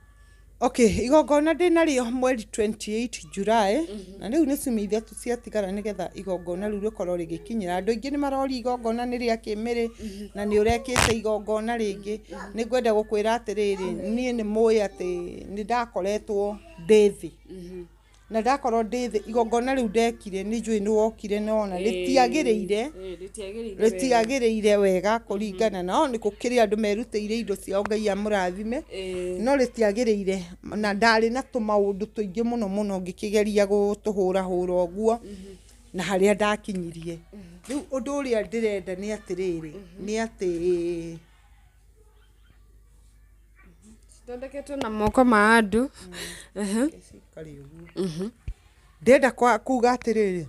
Okay, igongona ndĩnarĩo mweri 28 July, na rĩu nĩ ciumia 3 ciatigara nĩgetha igongona rĩu rĩkorwo rĩgĩkinyĩra. Andũ aingĩ nĩ maroria igongona nĩ rĩa kĩmĩrĩ na nĩ ũrekĩte igongona rĩngĩ. Nĩ ngwenda gũkwĩra atĩrĩrĩ, niĩ nĩ mũĩ atĩ nĩ ndakoretwo ndĩ thĩ. Na ndakorwo ndĩ thĩ, igongona rĩu ndekire nĩ njũĩ nĩ wokire na wona rĩtiagĩrĩire, rĩtiagĩrĩire wega kũringana na nĩ gũkĩrĩ andũ merutĩire indo ciao, Ngai amũrathime, no rĩtiagĩrĩire, na ndarĩ na tũmaũndũ tũingĩ mũno mũno ngĩkĩgeria gũtũhũrahũra ũguo na harĩa ndakinyirie. Rĩu ũndũ ũrĩa ndĩrenda nĩ atĩrĩrĩ, nĩ atĩ cithondeketwo na moko ma andũ. Ndĩrenda kuga atĩrĩrĩ,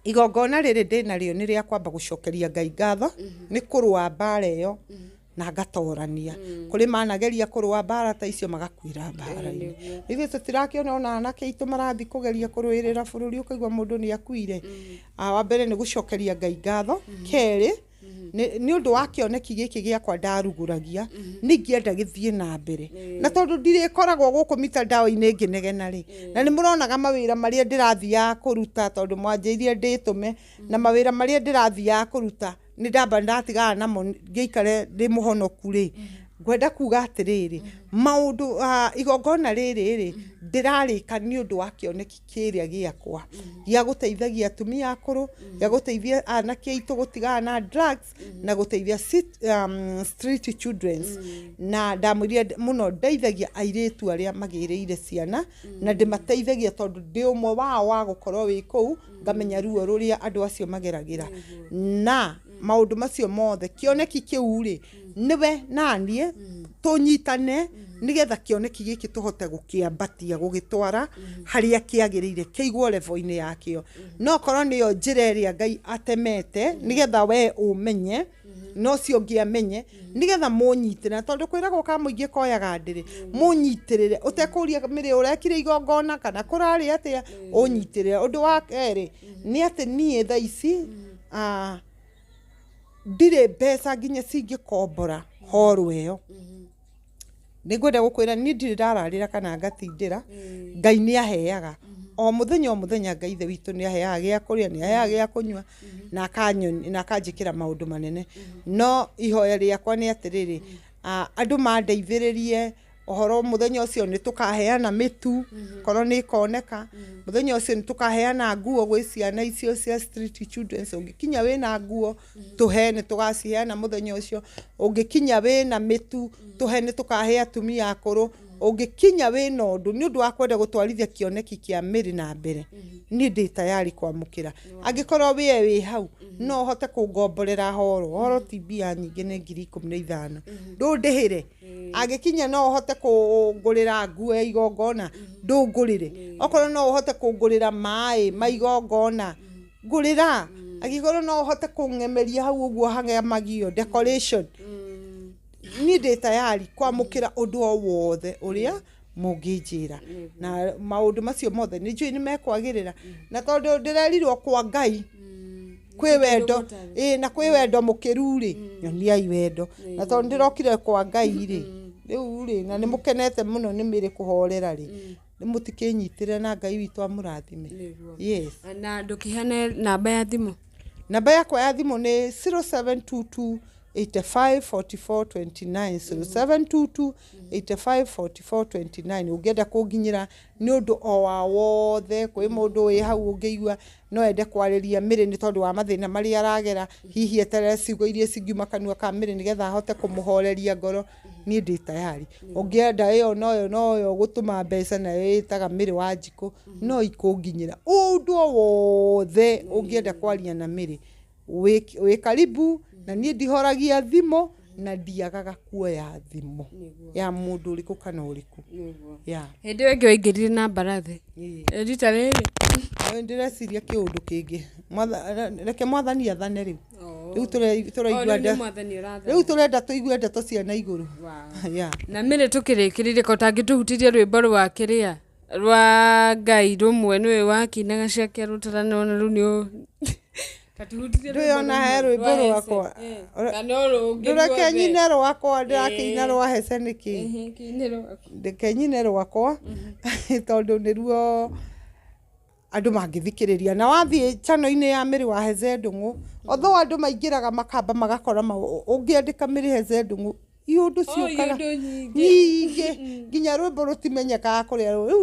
igongona rĩrĩ ndĩnarĩo nĩ rĩa kwamba gũcokeria Ngai ngatho nĩ kũrũa mbara ĩyo na ngatorania. Kũrĩ manageria kũrũa mbara ta icio magakuĩra mbara-inĩ. Ithuĩ tũtirakĩona ona anake aitũ marathiĩ kũgeria kũrũĩrĩra bũrũri, ũkaigua mũndũ nĩ akuire. Wa mbere nĩ gũcokeria Ngai ngatho. Kerĩ, nĩ ũndũ wa kĩoneki gĩkĩ gĩakwa ndarugũragia, nĩ ingĩenda gĩthiĩ na mbere. Na tondũ ndirĩkoragwo gũkũ mitandao-inĩ ngĩnegena rĩ, na nĩ mũronaga mawĩra marĩa ndĩrathiaga kũruta, tondũ mwanjĩrire ndĩtũme, na mawĩra marĩa ndĩrathiaga kũruta nĩ ndamba ndatigana namo ngĩikare ndĩ mũhonoku rĩ, ngwenda kuga atĩrĩrĩ, maũndũ igongona rĩrĩ rĩ, ndĩrarĩka nĩ ũndũ wa kĩoneki kĩrĩa gĩakwa gĩa gũteithagia atumia akũrũ, gĩa gũteithia anake aitũ gũtigana na drugs, na gũteithia street children. Na ndamwĩrire mũno ndeithagia airĩtu arĩa magĩrĩire ciana, na ndĩmateithagia tondũ ndĩ ũmwe wao wa gũkorwo wĩ kũu, ngamenya ruo rũrĩa andũ acio mageragĩra. Na maũndũ macio mothe, kĩoneki kĩu rĩ, nĩwe na niĩ tũnyitane nĩgetha kĩoneki gĩkĩ tũhote gũkĩambatia, gũgĩtwara harĩa kĩagĩrĩire, kĩigwo level-inĩ yakĩo. No korwo nĩyo njĩra ĩrĩa Ngai atemete nĩgetha we ũmenye, no ũcio ũngĩ amenye, nĩgetha mũnyitĩrĩre, tondũ kwĩragwo ka mũingĩ koyaga ndĩrĩ, mũnyitĩrĩre ũtekũria mĩrĩ ũrekire igongona kana kũrarĩ atĩa, ũnyitĩrĩre. Ũndũ wa kerĩ nĩ atĩ niĩ thaa ici ndirĩ mbeca nginya cingĩkombora horo ĩyo. Nĩ ngwenda gũkwĩra niĩ ndirĩ ndararĩra kana ngatindĩra, Ngai nĩ aheaga o mũthenya o mũthenya. Ngai ithe witũ nĩ aheaga gĩa kũrĩa, nĩ aheaga gĩa kũnyua, na akanjĩkĩra maũndũ manene. No ihoya rĩakwa nĩ atĩrĩrĩ, andũ mandeithĩrĩrie ũhoro mũthenya ũcio nĩ tũkaheana mĩtu, korwo nĩ ĩkoneka. Mũthenya ũcio nĩ tũkaheana nguo gwĩ ciana icio cia street children. Ũngĩkinya wĩna nguo tũhe, nĩ tũgaciheana mũthenya ũcio. Ũngĩkinya wĩna mĩtu tũhe, nĩ tũkahe atumia akũrũ. Ũngĩkinya wĩna ũndũ nĩ ũndũ wa kwenda gũtwarithia kĩoneki kĩa Mĩrĩ na mbere, niĩ ndĩ tayari kwamũkĩra. Angĩkorwo wĩe wĩ hau, no ũhote kũngomborera horo. Horo ti mbia nyingĩ, nĩ 15,000. Ndũndĩhĩre. Angĩkinya no ũhote kũngũrĩra nguo ya igongona, ndũngũrĩre. Okorwo no ũhote kũngũrĩra maĩ ma igongona, ngũrĩra. Angĩkorwo no ũhote kũng'emeria hau ũguo hagemagio decoration, niĩ ndĩ tayari kwamũkĩra ũndũ o wothe ũrĩa mũngĩnjĩra. Na maũndũ macio mothe nĩ njũĩ nĩ mekwagĩrĩra. Na tondũ ndĩrerirwo kwa Ngai kwĩ wendo, ĩĩ, na kwĩ wendo mũkĩru rĩ, nyoniai wendo. Na tondũ ndĩrokire kwa Ngai rĩ, rĩu rĩ, na nĩ mũkenete mũno nĩ Mĩrĩ kũhorera rĩ, nĩ mũtikĩnyitĩre na Ngai witũ amũrathime. Yes. Na ndũkĩheane namba ya thimũ. Namba yakwa ya thimũ nĩ 0722 85 44 29, 0722 85 44 29. Ũngĩenda kũnginyĩra nĩ ũndũ o wa wothe, kwĩ mũndũ wĩ hau ũngĩigua no ende kwarĩria Mĩrĩ nĩ tondũ wa mathĩna marĩa aragera, hihi eterere ciugo iria cingiuma kanua ka Mĩrĩ nĩgetha ahote kũmũhoreria ngoro, niĩ ndĩ tayari. Ũngĩenda ĩyo noyo noyo gũtũma mbeca nayo ĩtaga Mĩrĩ wa Njikũ, no ikũnginyĩra. Ũndũ o wothe ũngĩenda kwaria na Mĩrĩ, wĩ karibu. Na niĩ ndihoragia thimũ na ndiagaga kuoya thimũ ya mũndũ ũrĩkũ kana ũrĩkũ. Yeah. Hĩndĩ ĩyo ĩngĩ waingĩrire na mbarathi. Rita rĩrĩ? Ndĩreciria kĩũndũ kĩngĩ. Reke mwathani athane rĩu. Rĩu tũraigua Rĩu nĩ mwathani ũrathana. Rĩu tũrenda tũigue ndeto cia na igũrũ. Yeah. Na Mĩrĩ, tũkĩrĩkĩrĩria, ko tangĩtũhutĩria rwĩmbo rwa kĩrĩa rwa Ngai rũmwe nĩwe wakinaga ciake rũtarana ona rĩu nĩ tatuhutĩrie. Ndũĩ ona he rwĩmbo rwakwa. Kana no rũngĩ? Ndũreke nyine rwakwa, ndĩrakĩina rwa Hece nĩkĩ? Kĩine rwaku. Ndeke nyine rwakwa tondũ nĩruo andũ mangĩthikĩrĩria. Na wathiĩ channel-inĩ ya Mĩrĩ wa Heze Ndũng'ũ, although andũ maingĩraga makamba magakora ũngĩandĩka Mĩrĩ Heze Ndũng'ũ, iũndũ ciũkaga iũndũ nyingĩ. Nyingĩ nginya rwĩmbo rũtimenyekaga kũrĩa rũrĩ. Rĩu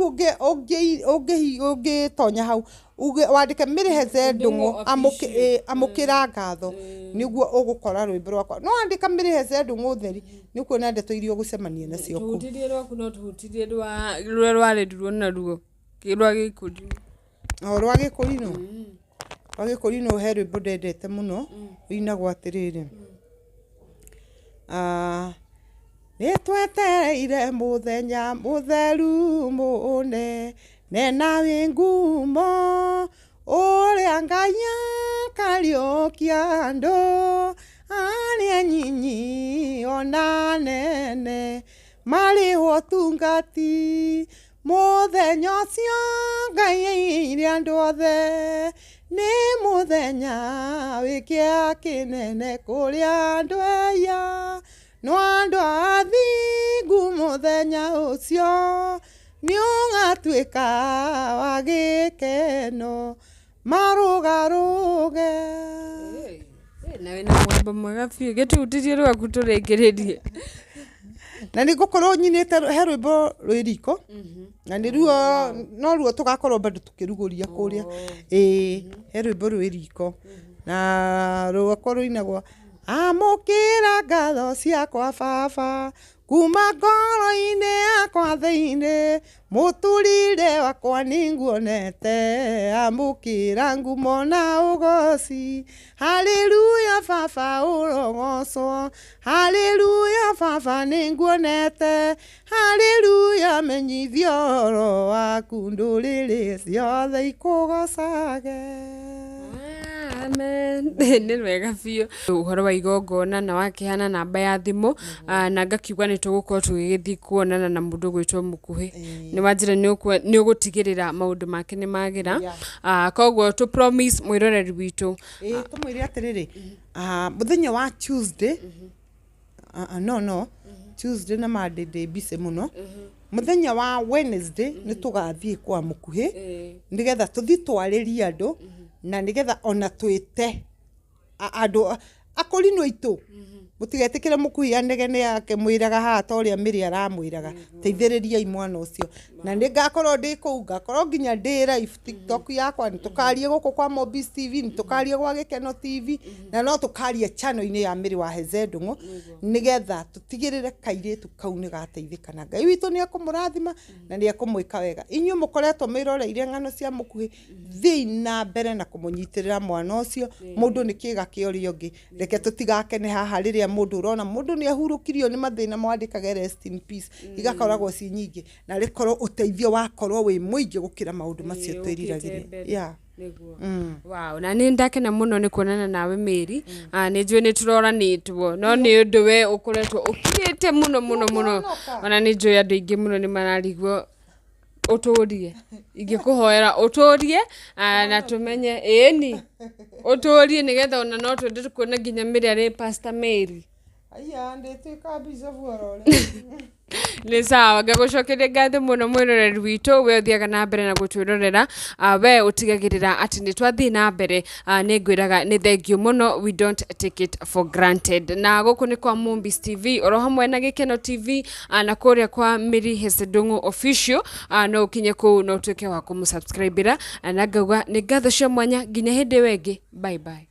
ũngĩtonya hau uge wandĩke Mĩrĩ Heze Ndũng'ũ amũkĩra ngatho, nĩguo ũgũkora rwĩmbo rwakwa. No wandĩka Mĩrĩ Heze Ndũng'ũ theri, nĩ ũkuona ndeto iria ũgũcemania nacio kũu. Tũhutĩrie rwaku, no tũhutĩrie rwa rũrĩa rwarĩrirwo naruo rwa gĩkũnjũ. O rwa gĩkũrinũ, rwa gĩkũrinũ he rwĩmbo ndendete mũno rũinagwo atĩrĩrĩ: nĩ twetereire mũthenya mũtheru mũnene na wĩ ngumo, ũrĩa Ngai akariũkia andũ arĩa nyinyi ona nene marĩhwo ũtungati. Mũthenya ũcio Ngai aigĩire andũ othe nĩ mũthenya wĩ kĩeha kĩnene kũrĩ andũ eya, no andũ athingu mũthenya ũcio nĩ ũgatuĩka wa gĩkeno marũgarũge. Na wĩna mũgambo mwega biũ, gĩtũhutĩrie rwaku tũrĩkĩrĩrie. Na nĩ ngũkorwo nyinĩte he rwĩmbo rwĩ riko, na nĩruo no ruo tũgakorwo bado tũkĩrugũria kũrĩa. Ĩĩ, he rwĩmbo rwĩ riko na rwakwa rũinagwo: amũkĩra ngatho ciakwa baba kuma ngoro-inĩ yakwa thĩinĩ, mũtũrĩre wakwa nĩnguonete, amũkĩra ngumo na ũgoci. Haleluya baba ũrogocwo, haleluya baba nĩnguonete, haleluya menyithio ũhoro waku ndũrĩrĩ ciothe ikũgocage. Amen. Nĩ wega biũ ũhoro wa igongona na wakĩheana namba ya thimũ, na ngakiuga nĩ tũgũkorwo tũgĩgĩthiĩ kuonana na mũndũ ũgwĩtwo Mũkuhĩ. Nĩ wanjĩra nĩ ũgũtigĩrĩra maũndũ make nĩ magĩra. Koguo tũ promise mwĩroreri witũ. Ĩĩ, tũmwĩre atĩrĩrĩ, mũthenya wa Tuesday, no Tuesday na Monday ndĩ busy mũno. Mũthenya wa Wednesday nĩ tũgathiĩ kwa Mũkuhĩ nĩgetha tũthiĩ twarĩrie andũ na nĩgetha ona twĩte andũ Akũrinũ aitũ, mũtigetĩkĩre mũkuhi anegene yake mwĩraga haha ta ũrĩa Mĩrĩ aramwĩraga. Teithĩrĩriai mwana ũcio. Na nĩ ngakorwo ndĩ kũu, ngakorwo nginya ndĩ live TikTok yakwa, nĩ tũkarie gũkũ kwa Mobis TV, nĩ tũkarie gwa Gĩkeno TV, na no tũkarie channel-inĩ ya Mĩrĩ wa Heze Ndũng'ũ, nĩgetha tũtigĩrĩre kairĩtu kau nĩ gateithĩka. Na Ngai witũ nĩ ekũmũrathima na nĩ ekũmwĩka wega. Inyuĩ mũkoretwo mwĩroreire ng'ano cia mũkuhĩ, thiĩi na mbere na kũmũnyitĩrĩra mwana ũcio. Mũndũ nĩ kĩga kĩa ũrĩa ũngĩ. Reke tũtigakene haha rĩrĩa mũndũ ũrona mũndũ nĩ ahurũkirio nĩ mathĩna, mwandĩkage rest in peace, igakoragwo ci nyingĩ, na rĩkorwo ũteithio wakorwo wĩ mũingĩ gũkĩra maũndũ macio twĩriragĩria. Yeah. Nĩguo. Wow, na nĩ ndakena mũno nĩ kuonana nawe Mary. Nĩ njũĩ nĩ tũroranĩtwo, no nĩ ũndũ we ũkoretwo ũkirĩte mũno mũno mũno. Ona nĩ njũĩ andũ aingĩ mũno nĩ mararigwo ũtũrie. Ingĩkũhoera ũtũrie na tũmenye ĩni ũtũrie, nĩgetha ona no twende kuona nginya Mary arĩ Pastor Mary. Aya ndĩtuĩka bishop oro rĩ. Nĩ sawa, ngagũcokeria ngatho mũno mwĩroreri witũ, we ũthiaga na mbere na gũtwĩrorera, we ũtigagĩrĩra atĩ nĩ twathiĩ na mbere. Nĩ ngwĩraga nĩ thank you mũno, we don't take it for granted. Na gũkũ nĩ kwa Mombis TV oro hamwe na Gĩkeno TV, na kũrĩa kwa Mary Hesse Ndung'u Official, no ũkinye kũu na ũtuĩke wa kũmũsubscribĩra, na ngauga nĩ ngatho cia mwanya nginya hĩndĩ ĩyo ĩngĩ. Bye bye.